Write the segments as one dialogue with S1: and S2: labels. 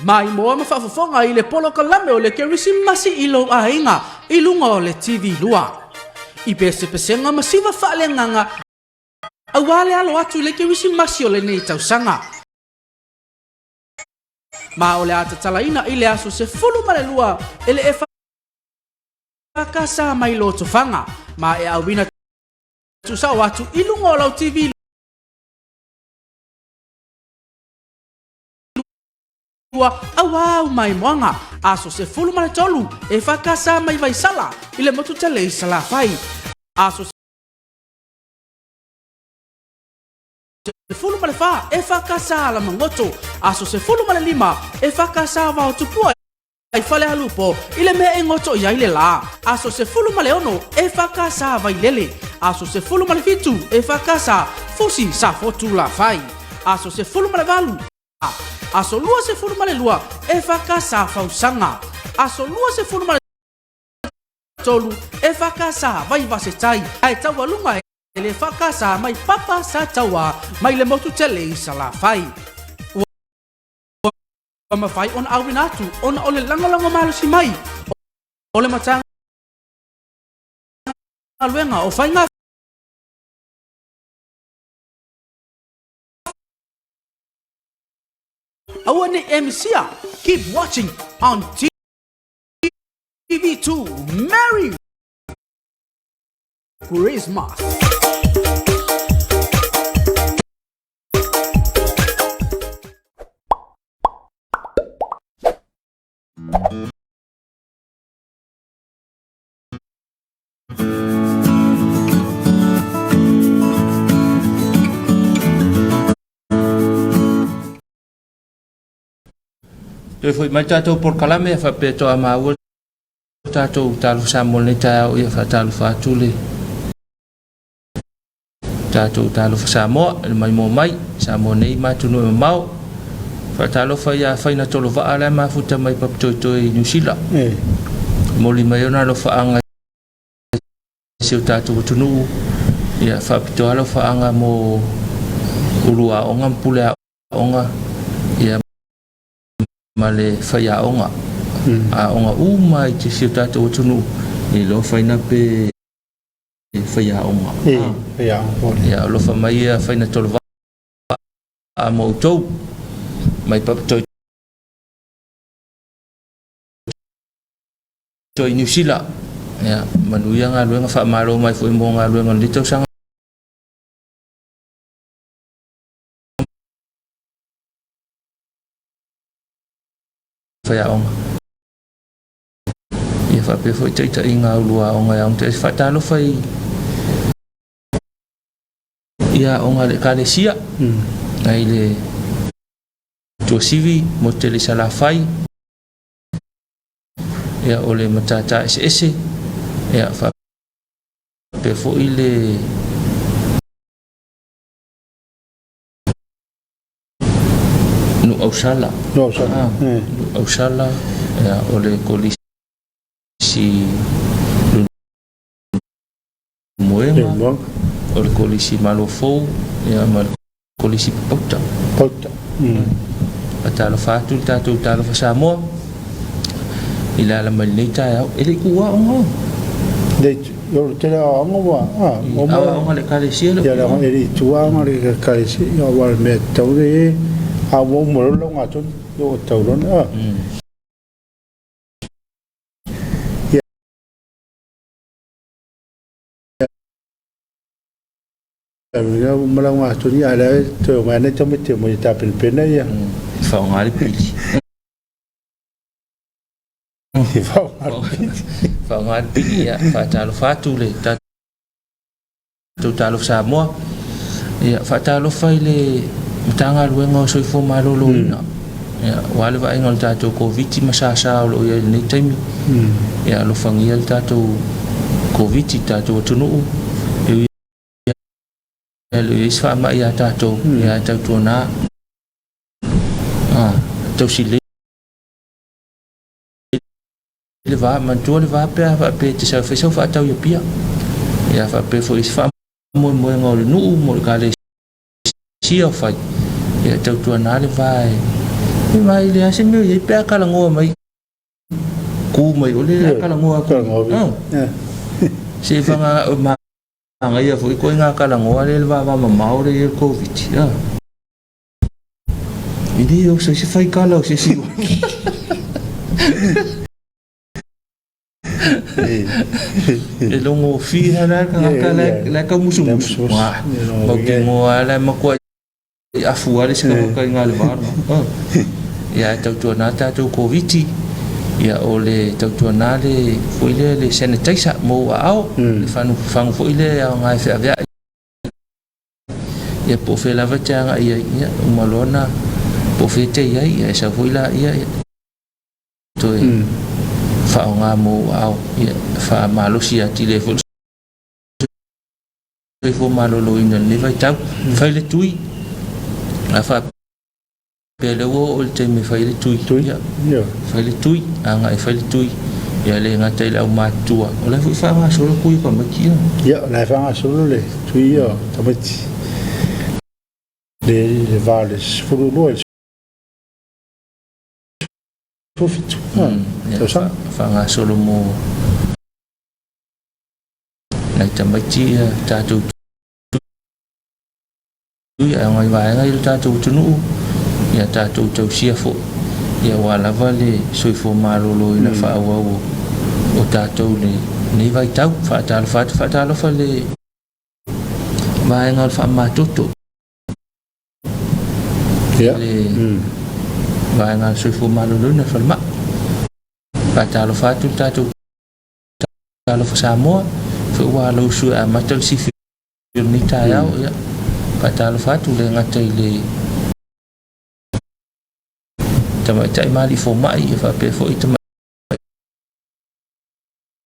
S1: Maimoa ma faafofoga i le polokalame o le Kerisimasi i lou aiga i luga o le TV2. I pesepesega ma siva faaleagaga aua le alo atu i le Kerisimasi o lenei tausaga. Ma o le a tatalaina i le aso 12 e le EFKS mai Lotofaga ma e auina tuusao atu i luga o lau TV 2 aua au maimoaga aso 13 EFKS mai Vaisala i le motu tele i Salafai aso 14 EFKS Alamagoto aso 15 EFKS Vaotupua i Falealupo i le mea e goto i ai le lā aso 16 EFKS Vailele aso 17 EFKS Fusi Safotu Lafai aso 18 aso 22 EFKS Fausaga aso 23 EFKS Vaivasetai ae taualuga e le EFKS mai Papa Sataua mai le motu tele i Salafai. Ua mafai ona auina atu ona o le lagolago malosi mai o le Matagaluega o Faiga Aua ne i e misia, keep watching on TV2. Merry Christmas!
S2: Toe foi mai tatou polokalame e faapea toa maua tatou talofa Samoa lenei taeao ia faatalofa atu le Tatou talofa Samoa i le maimoa mai Samoa nei ma atunuu e mamao. Faatalofa ia Faina Tolovaa la e mafuta mai Papatoetoe i Niu Sila. Momoli mai ona alofaaga i si o tatou atunuu. Ia faapitoa alofaaga mo ulu aoga ma pule aoga ia ma le faiaoga. Aoga uma i si o tatou atunuu i lo Faina pe faiaoga.
S3: Faiaoga foi.
S2: Ia alofa mai ia faina tolo vaa mo outou mai Papatoetoe i Niu Sila. Ia manuia galuega, faamalo mai foi mo galuega o lenei tausaga faiaoga. Ia faapea foi taitaiga a ulu aoga e aoga faatalofa i i aoga a le Ekalesia nai le Tuasivi mo tele Salafai ia o le Matata Eseese ia faapea foi le Nu'ausala.
S3: Nu'ausala.
S2: Ah, Nu'ausala, ia, o le kolisi Lulumoega, o le kolisi Malofou, ia, ma le kolisi Papauta.
S3: Papauta.
S2: Faatalofa atu le tatou Talofa Samoa i le ala mai lenei taeao. E le i kuu aoga o.
S3: Le o le tele aoaoga ua a
S2: o ma aoaoga le ekalesia le
S3: ia le e le i tua aoga le ekalesia ia ua le mea tatau le a ua uma loa le laugatonu ia ua tatau loa ona a ia ia uma laugatonu ia a lea e toe omai lava nai tamaiti e omai e tapenapena ia
S2: E faaaoga le pili. Faaaoga le pili ia faatalofa atu le tatou Talofa Samoa. Ia faatalofa i le Matagaluega o Soifua Maloloina. Ia aua le vaaiga o le tatou Koviti ma sasa o lo o i ai i lenei taimi. Ia alofagia le tatou Koviti i le tatou atunuu. E ui e le o i ai se faamai ia tatou, ia ae tautuana tausi lelei le va, manatua le va pe a faapea e te sau e fai sau faatau i Apia. Ia faapea foi i se faamoemoega o le nuu mo le ekalesia o fai, ia tautuana le va e Ma e leai se mea o i ai pe a talanoa mai, ku mai o le a talanoa atu. Se i whanga manaia foi koe ngā talanoa lea i le vavamamao lea i le Covid. E le oso i se whaikala o se isi E logofie lava le tagata la e taumusumusu. Mautinoa lava la e matua afu lava le isi tagata i ina i le va lena. Ia ae tautuana tatou Koviti, ia o le tautuana le foi lea le sanitizer mo ou aao, le fagu foi lea e aoga e feaveai. Ia po o fea lava e te agai ai, ia uma loa ona po o fea e te i ai, ia e sau foi laia toe faaaoga mo ou aao, ia faamalosi atili ai foi le soifua maloloina i lenei vaitau. Fai le tui, a faapea lea ua oo i le taimi e fai ai le tui, ia fai le tui, agai e fai le tui, ia le gata i le aumatutua, o la e foi faagasolo tui o tamaiti ia.
S3: Ia, o la e faagasolo le tui o tamaiti. Le va o le 12 i le 17 tausaga.
S2: Faagasolo mo nai tamaiti ia tatou tui ae o nai vaega ia o le tatou atunuu ia tatou tausia foi ia aua lava le soifua maloloina faaauau o tatou i lenei vaitau. Faatalofa atu, faatalofa i le vaega o le faamamatoto. Le vaega o le soifua maloloina, le falemai. Faatalofa atu le tatou Talofa Samoa, foi ua alausu e amata le sifi o lenei taeao. Ia, faatalofa atu le gata i le tamaitai ma alii fomai, ia faapea foi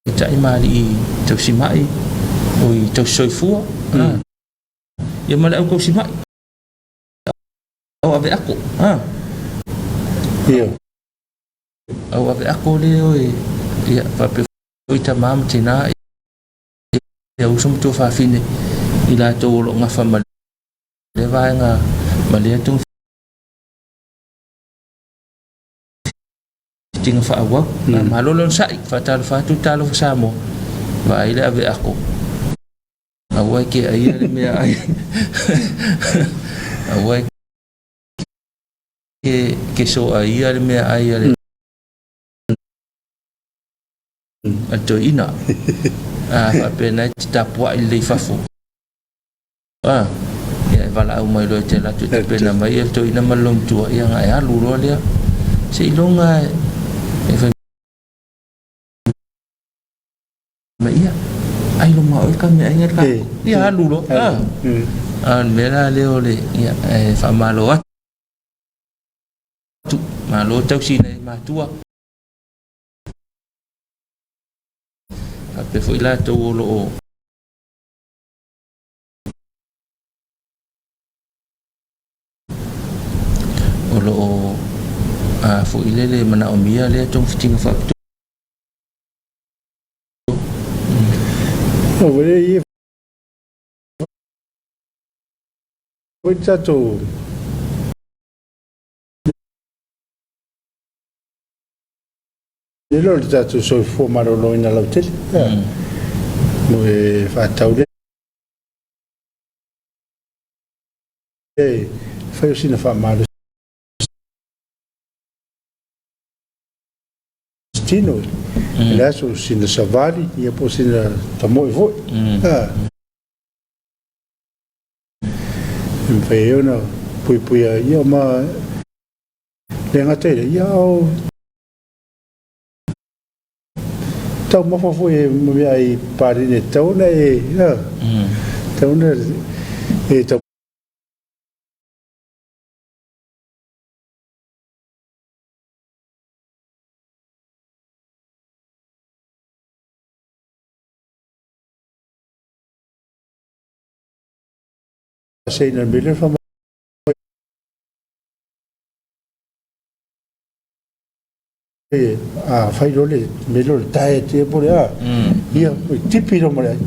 S2: tamaitai ma alii tausimai, oi tausisoifua, ia ma le au tausimai, au ave ako, au ave ako lea oe, ia faapea foi tama ma tina, ia uso ma tuafafine i latou o lo o gafa ma lea vaega ma lea togafitiga faaauau. Malo le onosai, faatalofa atu Talofa Samoa, vaai le ave ako. Aua e ke aia le mea ai. Aua e ke so aia le mea ai a le toeaina. A faapena e te tapuai lelei fafo. A, ia e valaau mai loa e te alu atu e tapena mai le toeaina ma le lomatua, ia ona e alu loa lea. Seiloga e fai mai, ia, ailoga oe ka meaai le ka. Ia alu loa. A, a o le mea la lea o le, ia, e faamalo atu, malo tausi i nai matua. Faapea foi latou o lo o o lo o a foi lele manaomia lea togafitiga faapitoa.
S3: Ua le ia foi tatou le o le tatou soifua maloloina lautele. Mo e faatau le e fai o sina faamalosi tino i le aso sina savali ia po o sina tamoe foi. E mafai ai ona puipuia ia ma le gata i le ia o taumafa foi e mea ai paleni e tatau ona e tatau ona e taumaseina i le mea lea a fai loa le mea lea o le diet ia po o le a, ia, ua tipi loa ma le ai.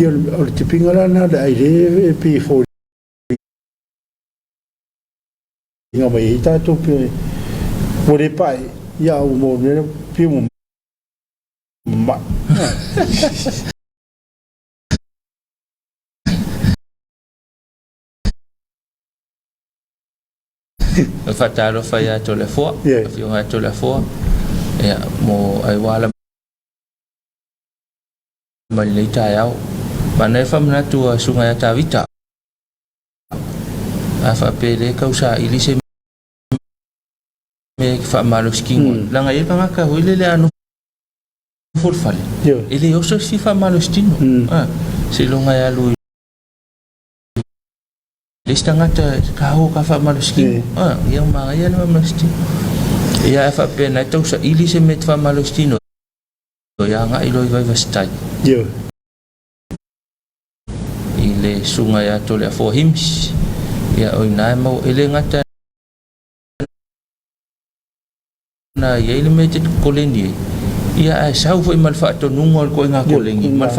S3: Ia, o le tipiga la lena o le ai lea e pei e foliga. Mai ai tatou pe ua le pae ia ua maua mea pia ua mai.
S2: E faatalofa ia Toleafoa, afioga ia Toleafoa, ia, mo ai ua ala mai lenei taeao. Manaia faamanatu a Susuga ia Tavita. A faapea e le tau saili se mea e faamalosi tino ai. Leaga e i ai tagata foi lele a nofo i le fale, e le oso se faamalosi tino. Seiloga e alu i le isi tagata ka o ka faamalosi tino. Ia ua manaia le faamalosi tino. Ia a faapea na e tau saili se mea e te faamalosi tino ai, ia agai loa i Vaivasitai. I le susuga ia Toleafoa Hims, ia o ina e maua, e le gata na i ai le mea e te koleni ai, ia ae sau foi ma le faatonuga o le koiga koleni, ma le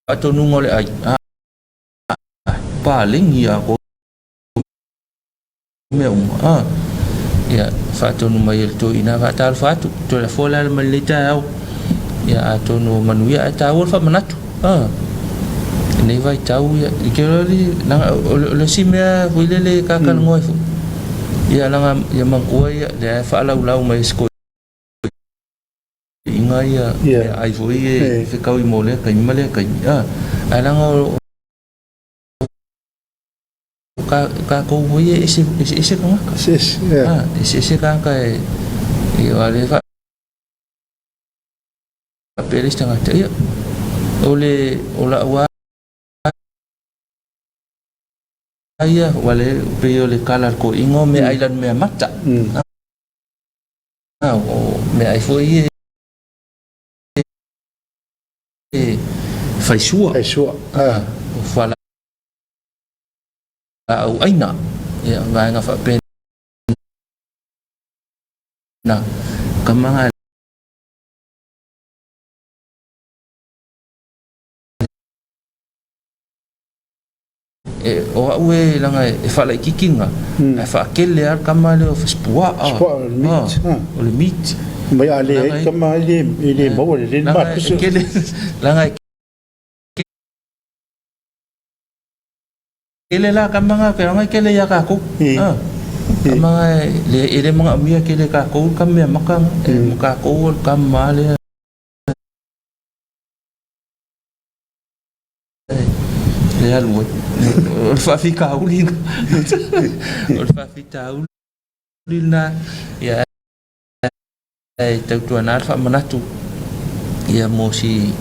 S2: faatonuga o le ai, a, paleni a ko mea uma, a, ia faatonu mai e le toeaina faatalofa atu, Toleafoa le ala mai lenei taeao, ia atonu o manuia ae taua le faamanatu, a, lenei vaitau ia, i te loa le, leaga o le isi mea foi lele e kakalanoa ai foi, ia leaga ia manatua ia, lea e faalaulau mai e si toeaina ia meaai foi e fetaui mo lea taimi ma lea taimi, a, ae leaga o tatou foi e eseese tagata.
S3: Eseese, yeah.
S2: Ah, eseese tagata e o le faapea le isi tagata, ia, o le, o lau lava ia, ua le, pei o le kala a le toeaina o meaai lanu mea mata. Ah, o meaai foi ia e faisua.
S3: Faisua, ah.
S2: O fualaau aina, ia, vaega faapena, kamaga e, o au e leaga e faalaitiiti lena, ae faatele lava le tama lea o fasipuaa.
S3: Fasipuaa, o le meat.
S2: O le meat.
S3: Mai a le ai tama e le maua le le malosi.
S2: Leaga e tele la tama na, leaga e tele ia tatou. Tama na e le manaomia tele e tatou le tama meamata na. O tatou o le tama lea e alu ai. O le faafitauli lena. O le faafitauli lena. Ia e tautuana le faamanatu ia mo si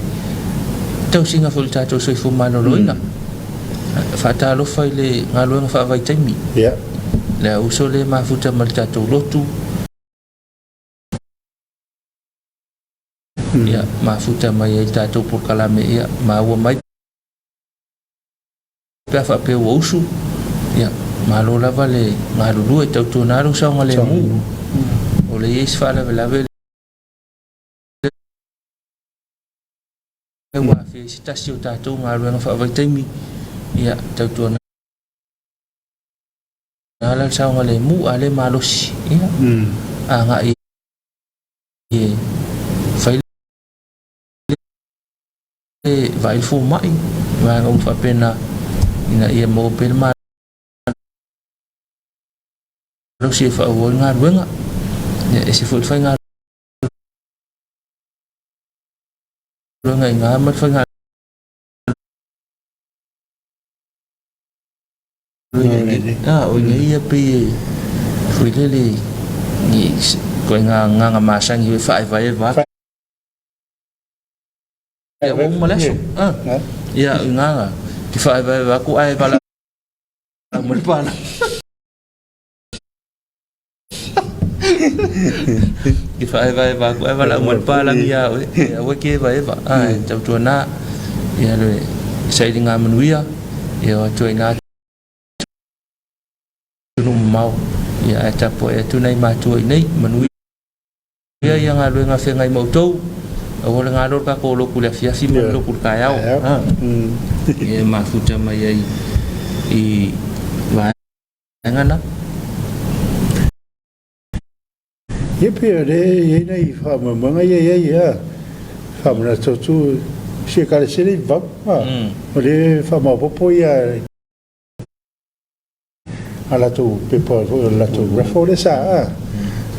S2: tausiga foi i le tatou soifua maloloina. Faatalofa i le galuega faavaitaimi.
S3: Yeah.
S2: Le auso lea e mafuta ma le tatou lotu. Ia, mafuta mai ai le tatou polokalame, ia, maua mai pe a faapea ua usu, ia, malo lava le galulue, tautuana lou saogalemu. O le i ai se faalavelave lea ua aafia ai se tasi o tatou galuega faavaitaimi, ia, tautuana la le saogalemu, a le malosi, ia, agai e fai le vaai le fomai, vaega uma faapena ina ia maua pea le malosi e faaauau ai le galuega. Ia, e ese foi le faigaluega i ina ma le faigaluega i inei. Ah, o inei ia pei e foi lele i ituaiga agaga masani e faaevaeva atu. Ia ua uma le aso. Ah, ia o ina la, te faaevaeva atu ae valaau mai le pala. Te faaevaeva atu ae valaau mai le palagi ia oe, ia aua e te evaeva. Ah, e tautuana ia le sailiga manuia, ia o atu ai ina atunuu mamao, ia ae tapuai atu nai matua i nei, manuia ia galuega feagai ma outou, aua le galo le tatou lotu i le afiafi ma le lotu i le taeao. Ia e mafuta mai ai i vaega na.
S3: Ia pei o lea e i ai nai faamoemoega ia i ai, a faamanatu atu si Ekalesia lea i Vavau, a o lea e faamaopoopo ia a latou pepa foi o le latou raffle lea sa a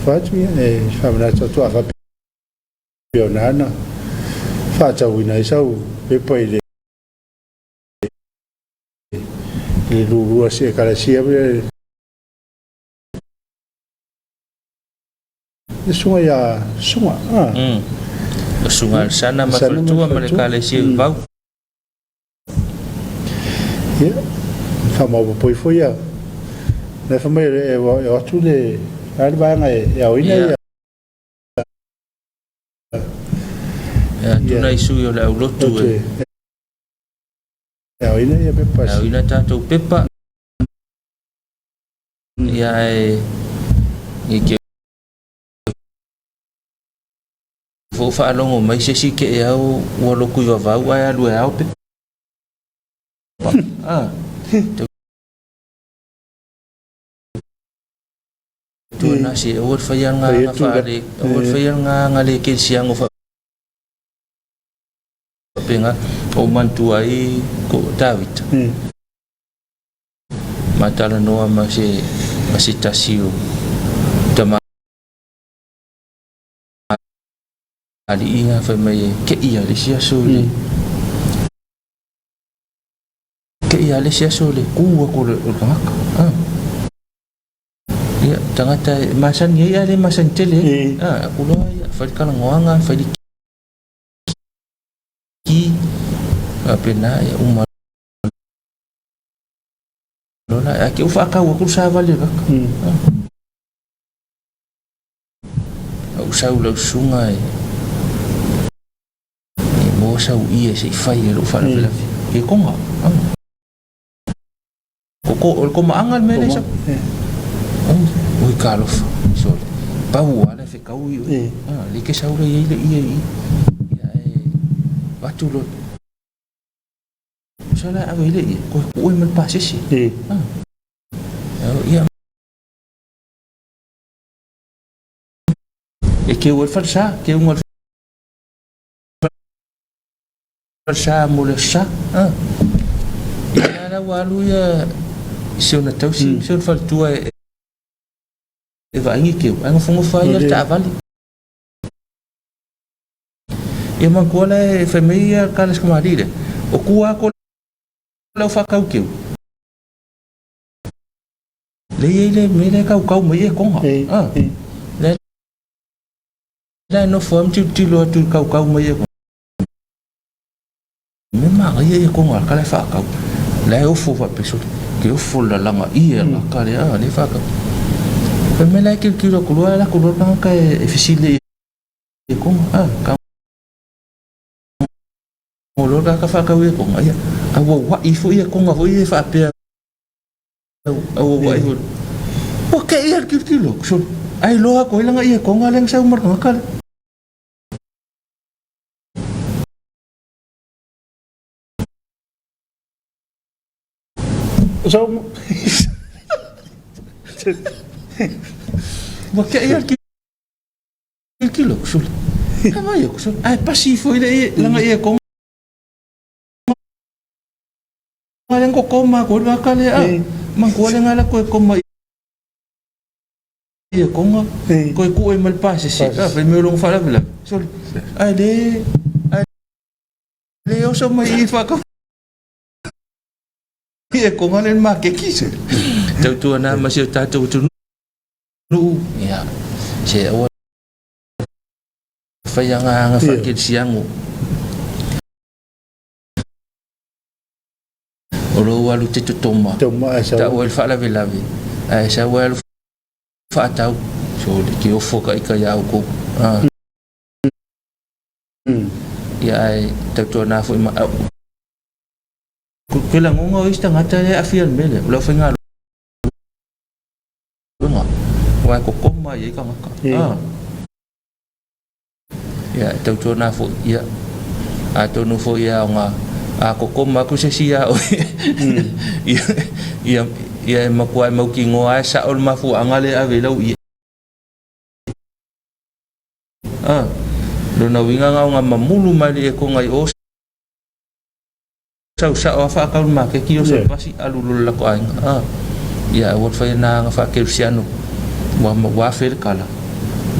S3: fai atu ia e faamanatu atu a faapea o na na faatauina ai sau pepa i le i le lulua si Ekalesia le susuga ia Suga. Ah.
S2: O Suga Alesana ma faletua ma le Ekalesia i Vavau.
S3: Ia, faamaopoopo ifo ia. La e fai mai e o atu le a le vaega e aoina ia.
S2: Ia, tuna i sui o le aulotu e.
S3: E aoina ia pepa.
S2: E aoina tatou pepa. Ia e i ke fo faalogo mai se isi ke e au ua loku i vavau ae alu e ao pepa. Ah. Tu na si aua le faia ngā whaale, aua le faia ngā ngā le kelisiango wha penga o mantua ai ko David. Ma talanoa ma se ma se tasi o tama ali'i nga fai mai e ke ia le isi aso le ke ia le isi aso le ku aku o le tagata. Ah. Ia, tagata e masani ai a le masani tele. Ah, aku loa ia fai le kalagoaga, fai le ki, faapena ia uma loa la. Ae ke u faatau atu le savali o le kaka. Ou sau lau susuga e maua sau ie se i fai e lou faalavelave. E konga. Ko o le komaaga le mea lea sau. Oi talofa. Sole. Pau lava le fekau i oe. Le ke sau le i ai le ie i i. Ia e avatu loa. Sa la ave i le ie, koe kuʻu ai ma le pasese. Ia E keu ai le falesa, keuga o le falesa mo le aso Sa. Ia la ua alu ia i si ona tausi, si ona faletua e vaai ni keu, ae nofonofo lava ia i le taavale. Ia manatua la e fai mai ia le tamalii lea, o tua atu o le au faatau keu. Lea e i ai le mea lea e tautau mai ai e Tonga. Lea la e nofo ai ma tilotilo atu i le tautau mai e Tonga. Mea manaia ia Tonga ka la e faatau. La e ofo faapea sole, ke ofo le lalaga ie la ka lea lea e faatau. Fai mai la e tilotilo atu loa e alu atu loa le tagata e fesili i Tonga. Ka loa le tagata faatau i Tonga, ia auauai foi ia Tonga foi ia e faapea. Auauai foi. Ua kei ia le tilotilo atu sole. Ae iloa atu ai lana ie Tonga lea na sau ma le tagata lea.
S3: So
S2: Ua kei ia le tilotilo atu sole. Ae vaai atu sole. Ae pasi ifo i le ie lana ie Tonga. Lea ko koma ko le ka le a man ko le ngala ko koma ia konga ko ku e mal pa se se a fe me lo fa la la so ai le ai le o so mai i fa ko ia konga le ma ke ki se tau tu ana ma se tatou tu nu ia se o fai anga anga fa ke siango O lou alu te totoma, tau ai le faalavelave, ae sau ai alu faatau. So le ke ofo ka ika ia oukou. Ia ae tautuana foi ma ke lagoga o isi tagata lea e aafia i le mea lea, o le aufaigaluega, aua e kokoma i ai tagata. Ia, e tautuana foi, ia, atonu foi e aoga, a kokoma atu se isi iā oe, ia, ia, ia e matua e mautinoa lava e sao le mafuaaga lea e ave i lau ie. lona uiga na ona mamulu mai le ekoga i o sau sa'o a fa'atau le maketi oso le pasi alu loa le latou aiga a. Ia aua le faia na aga fa'akerisiano ua ua afe le kala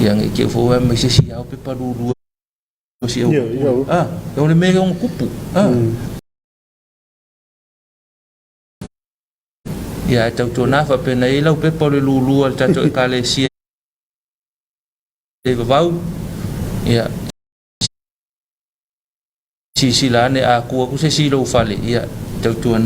S2: ia nei te i foi ua aumai se isi ao pepa lulua si au a o le mea e ono tupu a. Ia ae tautuana fa'apena i ai lau pepa o le lulua i le tatou ekalesia i Vavau ia silasila ane a tu atu se isi i lou fale ia tautuana.